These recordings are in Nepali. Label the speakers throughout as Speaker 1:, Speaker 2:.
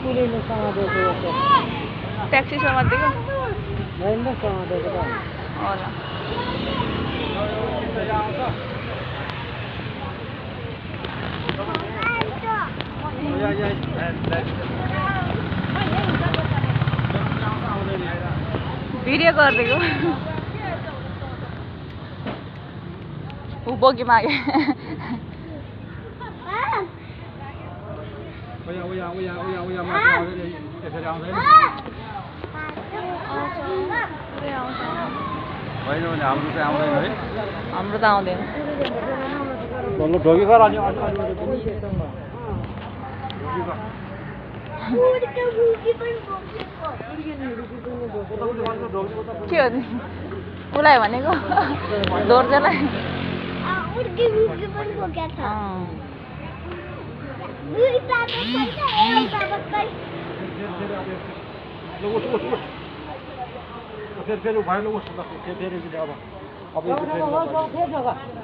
Speaker 1: पुलिसले समातेको
Speaker 2: ट्याक्सी समातेको
Speaker 1: होइन समातेको त
Speaker 2: होला भिडियो गरिदिएको ऊ बोकी मागे हाम्रो त आउँदैन के हो उसलाई भनेको दोर्जेलाई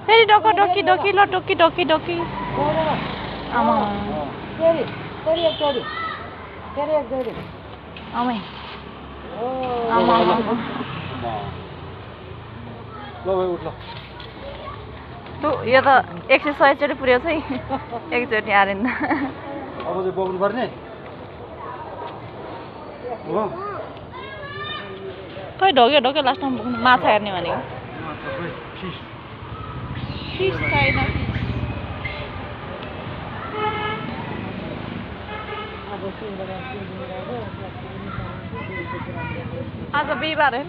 Speaker 2: फेरि डोको डोकी डोकी ल डोकी डोकी डोकी आमा आमै आमा तँ यो त 100 चोटि पुर्याउँछ है एकचोटि हारेन
Speaker 1: अब चाहिँ बोक्नु पर्ने हो
Speaker 2: खै ढोक्यो ढोक्यो लास्टमा बोक्नु माछा हेर्ने भनेको फिस छैन आज बिहिबार होइन